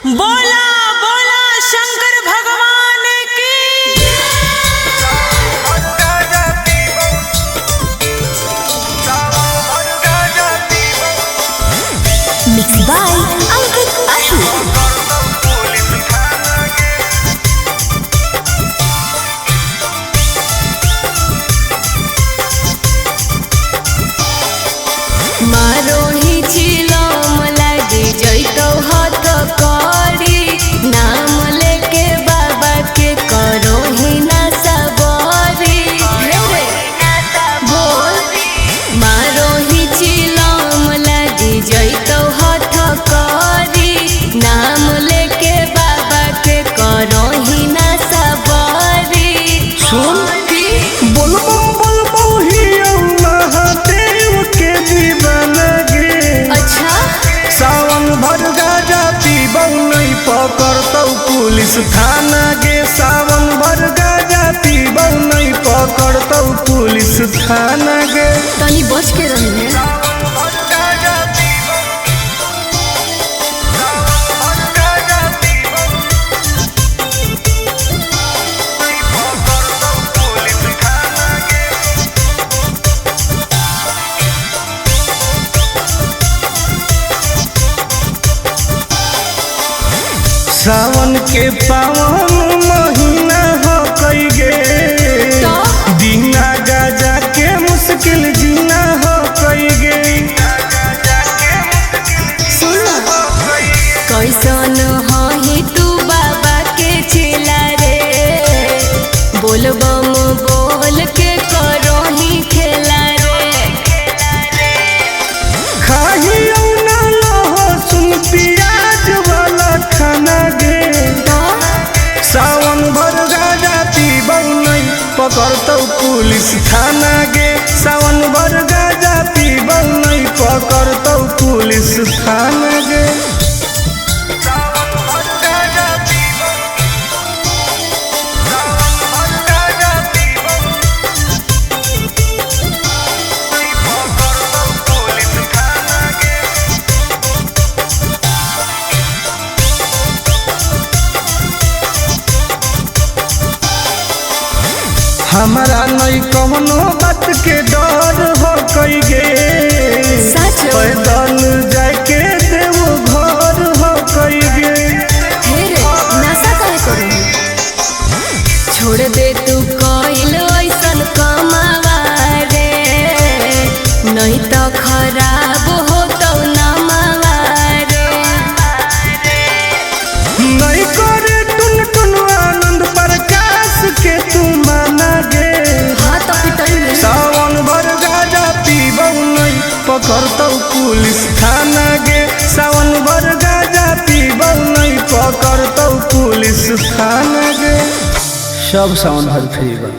बोला बोला शंकर भगवान की। Mix by Ankit Ahi. मारो ही चिलम लागी जैतो हथ करी, नाम लेके बाबा के करो ही ना सबरी। बोल मारो ही चिलम लागी जैतो हथ करी, नाम लेके बाबा के करो ही ना सबरी। सुन बोलबम बोलबम हियौ महादेव के दीवाना गे। अच्छा। सावन भर गाजा पीबौ नहीं पकड़तौ पुलिस थाना गे। सावन भर गाजा पीबौ नहीं पकड़तौ पुलिस थाना गे। तनी बच के रही। सावन के पावन महीना हो कई गे, तो? बिना गाजा के मुश्किल जीना हो कई गे। सुन कैसन हही तू बाबा के चेला रे, बोलबम बोल के करो ही खेला रे। खाही ना लहसुन प्याज वाला खाना गे। तो सावन भर गाजा पीबौ नहीं पकड़तौ पुलिस थाना गे। सावन भर गाजा पीबौ नहीं पकड़तौ पुलिस थाना गे। हमारा नहीं कवनो बात के डर हो कई गे, सच? पैदल जाके देव घर हो कई गे। हे रे नशा काहे करो, छोड़ दे तू कइल ऐसन कमावा रे, नहीं तो खराब हो तो नमावा रे। नहीं करे टुन टुन आनंद प्रकाश के तू माना गे। हाँ तो पिटई। सावन भर गाजा पीबौ नहीं पकड़तौ पुलिस थाना गे। सावन भर गाजा पीबौ नहीं पकड़तौ पुलिस थाना गे। सब सावन भर फ्री बा।